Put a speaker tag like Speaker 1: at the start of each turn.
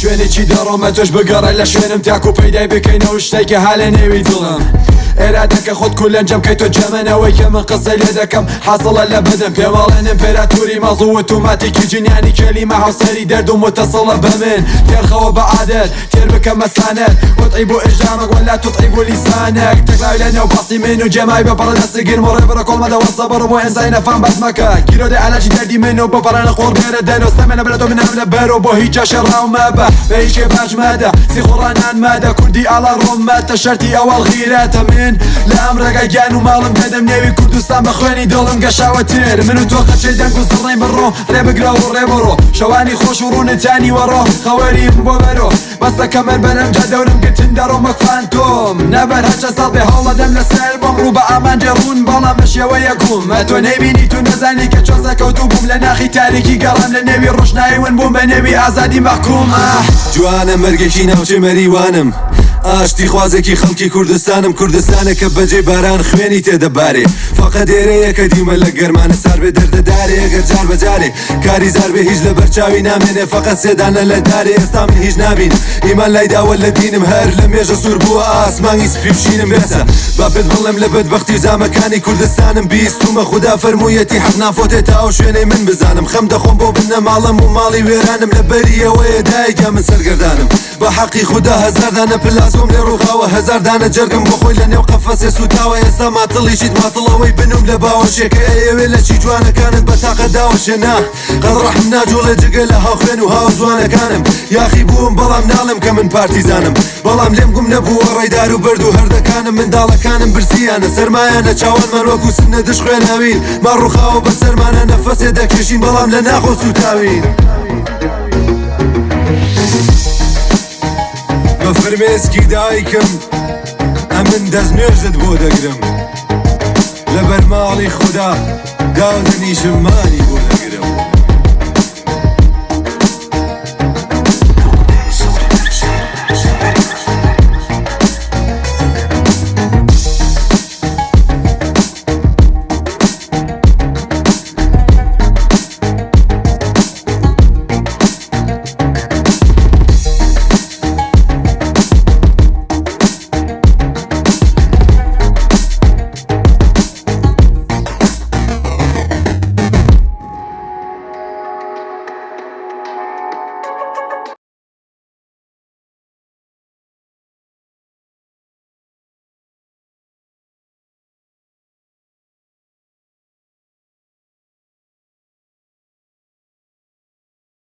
Speaker 1: شوێنێکی دەڕۆمە تۆش بگەڕێ لە شوێنم تاکو پەیدای بکەینەوە شتێکە ها لە نێوی دڵم. ئێرادەکە خۆت کولەن جەم کەی تۆ جەمەنەوەی کە من قسەی لێ دەکەم حاسڵە لە بەدەن پێمەڵێن ئیمپێراتوری مەزوو ئۆتۆماتیکی جنیانی کەلیمە هاوسەری دەرد و متصلە بە من تێرخەوە بە عادەت تێر بکە مەسانەت وتعیب ئیجرامك ولا تطعب لسانك تەکلاوی لە نێو باسی من و جێمای بە پەڕە دەستگرم و ڕێبڕە کۆڵمەدە وەسەبڕ بۆ ئێنسای نەفام بەس مەکە گیرۆدەی عەلاجی دەردی من و بپەڕێنە قۆڵ بێرە دەنۆ ستەمێنە بەرە تۆ من هەم لە بەرۆ بۆ هیچ جاشێ ڕاو مەبە بە هیچ شێ باج مەدە سیخوڕانان مەدە کوردی ئاڵا ڕۆمەتە شەرتی ئەوەڵ غیرەتە من لە ئەم ڕێگا گیان و ماڵم دەدەم نێوی کوردستان بە خوێنی دڵم گەشاوەتر من و تۆ خەچەی دەنگ و زڕین بڕۆ ڕێ بگرە و ڕێ بڕۆ شەوانی خۆش و ڕوونتانی وەڕۆ خەوەریم بۆ بەرۆ بەسە کەمەر بەرەم جا دەورم گرتن دەڕۆم وەک فانتۆم نەبەر هەرچە ساڵ بێ هەوڵەدەم لەسەر بۆم ڕوو بە ئامانجێ ڕوون بەڵام بە شێوەیەک بووم ئەتۆ نەیبینیت و نەزانی کە چۆن سەرکەوتوو بووم لە ناخی تاریکی گەڕام لە نێوی ڕۆشنایی ون بووم بە نێوی ئازادی مەحکوم ئاه.
Speaker 2: جوانە مەرگێکی ناوچەی مەریوانم ئاشتی خوازێکی خەڵکی کوردستانم کوردستانێک کە بەجێی باران خوێنی تێدەبارێ فەقەت ئێرەیە کە دیومە لە گەرمانە سار بێ دەردەدارێ ئەگەر جار بە جارێ کاری زار بێ هیچ لە بەرچاوی نامێنێ فەقەت سێ دانە لە دارێ ئێستا من هیچ نابینم ئیمان لای داوە لە دینم هەر لە مێژە سوور بووە ئاسمانی سپی و شینم بێسە با پێت بڵێم لە بەدبەختی و زامەکانی کوردستانم بیستومە خودا فەرموویەتی حەق نافۆتێ تا ئەو شوێنەی من بزانم خەم دەخۆم بۆ بنەماڵەم و ماڵی وێرانم لە بەریەوەیە دایکە من سەرگەردانم بە حەقی خودا 1000 دانە پلاسکۆم لێ ڕووخاوە، 1000 دانە جەرگم بۆ خۆی لە نێو قەفەسێ سووتاوە. ئێستا ماتڵیشیت ماتڵەوەی بنوم لە باوەشێ کە ئەیەوێ لە چی جوانەکانت بە تاقە داوەشێ. نا، قەت ڕەحم ناجوڵێ جگە لە هاوخوێن و هاوزوانەکانم. یاخی بووم بەڵام ناڵێم کە من پارتیزانم، بەڵام لێم گوم نەبووە ڕێدار و بەرد و هەردەکانم. منداڵەکانم برسیانە، سەرمایانە، چاوانمان وەکو سنە دش خوێناوین. ما ڕووخاوە بە سەرمانە، نەفەسێ دەکێشین بەڵام لە ناخۆ سوتاوین. بە فرمێسکی دایکم ئەمن دەست نوێژت بۆ دەگرم، لە بەرماڵی خوددا داودەنیشم مانی بۆ دەگرم.